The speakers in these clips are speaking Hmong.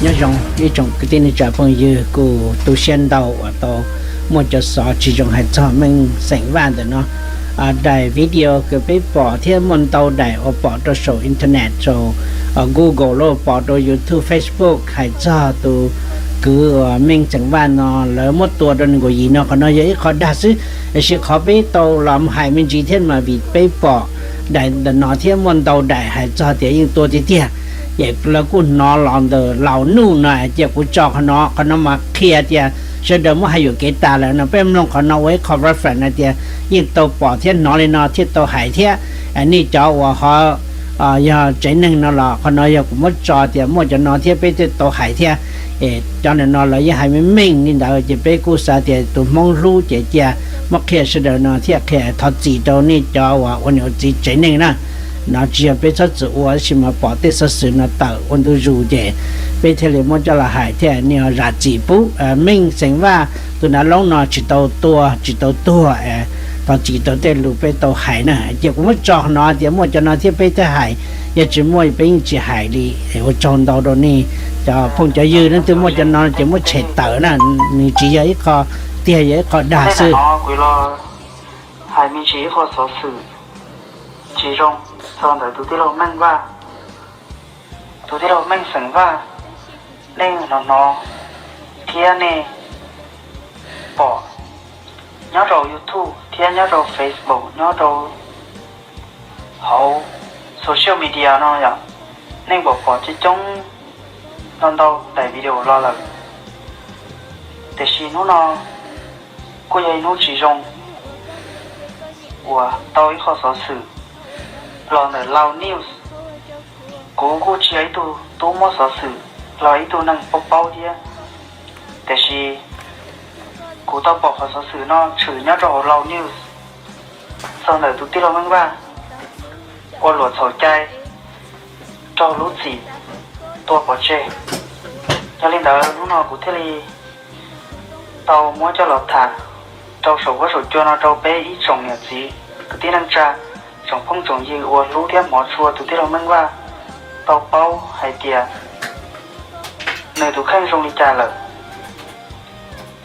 Nyob zoo ib tsoom kwv tij neej tsa phooj ywg, kuv tu siab ntau uas tau muaj cov xov tsis zoo hais txog Meej xeem Vaj ntawm no. Daim video kws peb pom thiab muaj ntau daim uas pom rau saum internet, saum Google los pom rau YouTube, Facebook hais txog tus kwv uas Meej xeem Vaj no lawv muab tua rau nees nkaum yim no, qhov no yog ib qho dag xwb. Tiam sis qhov peb tau los hais me ntsis thiab mas vim peb pom daim ntawm no thiab muaj ntau daim hais txog tias yeej tua tiag tiag. Ces lawv kuj hnov los ntawm laus nuj no, cia kuv tso qhov no, qhov no mas qhia tias sawv daws muab hais yuam kev tas lawm no. Peb mloog qhov no ua ib qho reference hais tias yeej tau pom thiab hnov li no thiaj tau hais thiab. Nej cov uas ho yog tsev neeg no los qhov no yog kuv muab tso tias muaj cov no thiab peb thiaj tau hais thiab. Cov ntawm no lawv yeej hais meej meej li ntawd ces peb kuj xav tias tus Hmoob hlub ces cia muab qhia sawv daws no thiaj qhia. Thov txim rau nej cov uas ua niam ua txiv tsev neeg na, no tsis yog peb txhob txwm ua, tab sis mas pom tej xov xwm no tawm ua ntu zus ces peb thiaj li muab coj los hais thiab. Nej zam txim pub, Meej xeem Vaj tus nav loob no tsis tau tua tsis tau tuag. Thov txim rau tej lus peb tau hais na. Ces kuv muab tso qhov no tias muaj cov no thiab peb thiaj hais, yog tsis muaj peb yeej tsis hais li. Ua tsaug ntau rau nej cov phooj cov ywg, leej twg muaj cov no ces muab tshem tawm na, nws tsis yog ib qho tiag, yog ib qho dag xwb. Kuv los hais me ntsis ib qho xov xwm tsis zoo txog ntawm tus tij laug Meej Vaj. Tus tij laug Meej xeem Vaj, nej hnov hnov thiab nej pom nyob rau YouTube thiab nyob rau Facebook, nyob rau hauv social media no yom, nej pom pom coob coob ntau ntau daim video los lawm. Tiam sis hnub no kuj yog ib hnub tsis zoo uas tau ib qho xov xwm los ntawm Lao News. Kuv kuj tsis yog ib tug tub muab xov xwm los ib tug neeg paub paub thiab, tiam sis kuv tau pom qhov xov xwm no tshwm nyob rau hauv Lao News txog ntawm tus tij laug Meej Vaj ua luam txhaum cai raug lub txim tua pov tseg. Yog li ntawd hnub no kuv thiaj li tau muab coj los tham rau saum huab saum cua no rau peb ib tsoom niam txiv kwv tij neej tsa, tsoom phooj tsoom ywg uas hlub thiab hmov tshua tus tij laug Meej Vaj tau paub hais tias nws tus kheej zoo li cas lawm.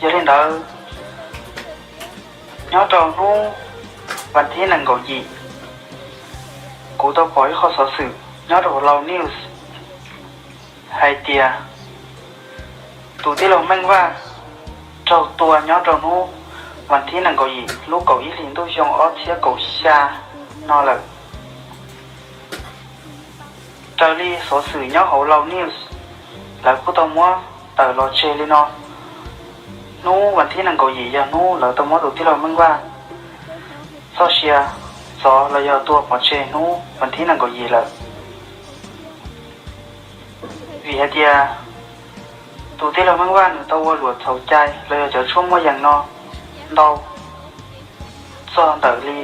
Yog li ntawd, nyob rau hnub vas thib nees nkaum yim, kuv tau pom ib qho xov xwm nyob rau hauv Lao News hais tias tus tij laug Meej Vaj raug tua nyob rau hnub vas thib nees nkaum yim lub kaum ib hlis ntuj xyoo ob txhiab kaum xya no lawm. Raws li xov xwm nyob hauv Lao News, lawv kuj tau muab tawm los tseg li no. Hnub vas thib nees nkaum yim yog hnub lawv tau muab tus tij laug Meej Vaj txoj sia txov los yog tua pov tseg hnub vas thib nees nkaum yim lawm. Vim hais tias tus tij laug Meej Vaj nws tau ua luam txhaum cai los yog cov tshuaj muaj yees no ntau txog ntawm li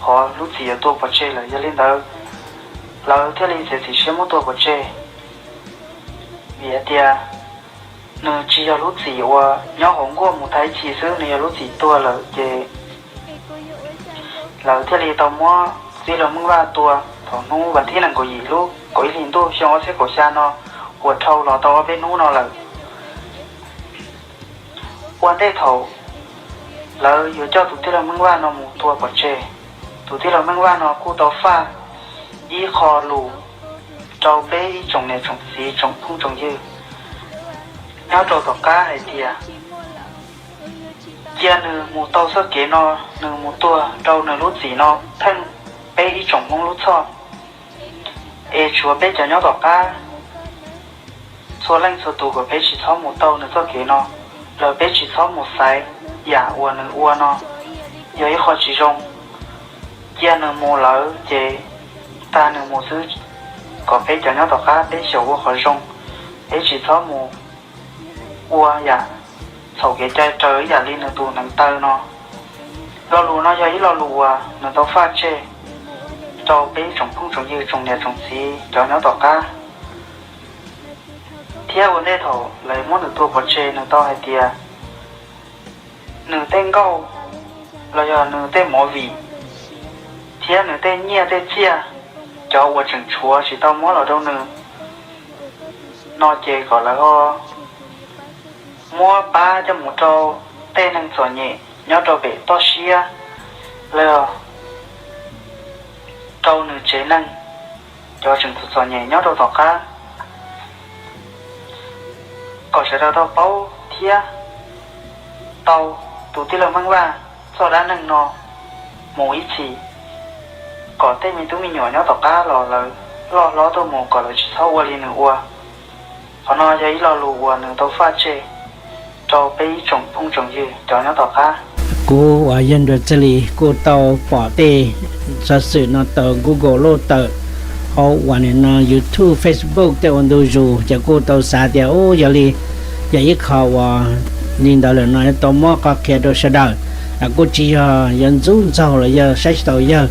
qhov lub txim yuav tua pov tseg lawm. Yog li ntawd, lawv thiaj li txiav txim siab muab tua pov tseg. Vim hais tias nws tsis yog lub txim uas nyob hauv nkuaj mus tag ib chim xwb, nws yog lub txim tuag lawm ces lawv thiaj li tau muab tij laug Meej Vaj tua thaum hnub vas thib nees nkaum yim lub kaum ib hlis ntuj xyoo ob txhiab kaum xya no, uas dhau los tau ob peb hnub no lawm. Ua ntej thaum lawv yuav coj tus tij laug Meej Vaj no mus tua pov tseg, tus tij laug Meej Vaj no kuj tau faj ib qho lus rau peb ib tsoom niam tsoom txiv tsoom phooj tsoom ywg nyob rau tom qab hais tias cia nws mus tau txoj kev no, nws mus tuag rau nws lub txim no theej peb ib tsoom Hmoob lub txhoj, es tshuav peb cov nyob tom qab txhua leej txhua tus kom peb tsis txhob mus tau nws txoj kev no, los peb tsis txhob mus xaiv yam uas nws ua no, yog ib qho tsis zoo. Cia nws mus lawm ces tag nws mus xwb, kom peb cov nyob tom qab peb xyaum ua qhov zoo, peb tsis txhob mus ua yam txhaum kev cai raws ib yam li nws tus neev taw no. Lo lus no yog ib lo lus uas nws tau faj tseg rau peb tsoom phooj tsoom ywg tsoom niam tsoom txiv cov nyob tom qab. Thiab ua ntej thaum lawv muab nws tua pov tseg, nws tau hais tias nws tej nkauj los yog nws tej movie thiab nws tej nyiaj tej txiaj, cov uas tseem tshuav tsis tau muab los rau nws, no ces kom lawv ho muab pab coj mus rau tej neeg txom nyem nyob rau pem toj siab, los rau nws tsev neeg, cov tseem txom nyem nyob rau tom qab, kom sawv daws tau paub thiab tau tus tij laug Meej Vaj txoj dab neeg no mus ib txhis, kom tej me tub me nyuam nyob tom qab los lawv loj hlob tuaj mus kom lawv tsis txhob ua li nws ua. Qhov no yog ib lo lus uas nws tau faj tseg rau peb ib tsoom phooj tsoom ywg cov nyob tom qab. Kuv uas yog Nruas Txaj Lis kuj tau pom tej xov xwm no tawm Google loj tawm hauv uas nim no YouTube, Facebook tej ua ntu zus, ces kuj tau xav tias u yog li, yog ib qho uas li ntawd lawm no tau muab qhov qhia rau sawv daws. Kuj tsis yog yuav ntxub ntxaug los yog saib tsis taus yawg.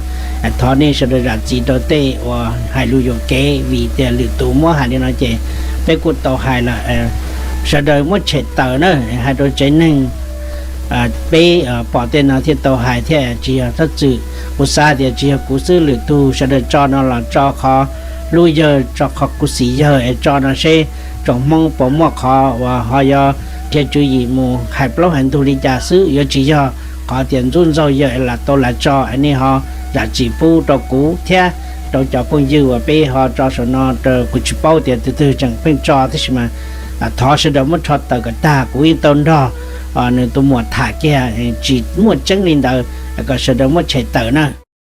Thov nej sawv daws zam txim rau tej uas hais lus yuam kev, vim tias lwm tus muab hais li no ces peb kuj tau hais lawm. Sawv daws muab tshem tawm na, hais rau tsev neeg. Peb pom tej no thiaj tau hais thiab, tsis yog thab txwm. Kuv xav tias tsis yog kuv xwb, lwm tus sawv daws tso no los tso qhov hlub yawg, tso qhov khuv xim yawg es tso no seb tsoom Hmoob puas muaj qhov uas ho yuav nrhiav tswv yim mus hais plaub hais ntug li cas xwb, yuav tsis yog qhov tias ntxub ntxaug yawg es lam tau lam tso. Nej ho zam txim pub rau kuv thiab rau cov phooj ywg uas peb ho tso saum no, kuv tsis paub tias tus twg tseem pheej tso tab sis mas thov sawv daws muab rho tawm kom tag. Kuv yeej tau nrog nws tus muam tham kiag, tsis muaj tseeb li ntawd, kom sawv daws muab tshem tawm na.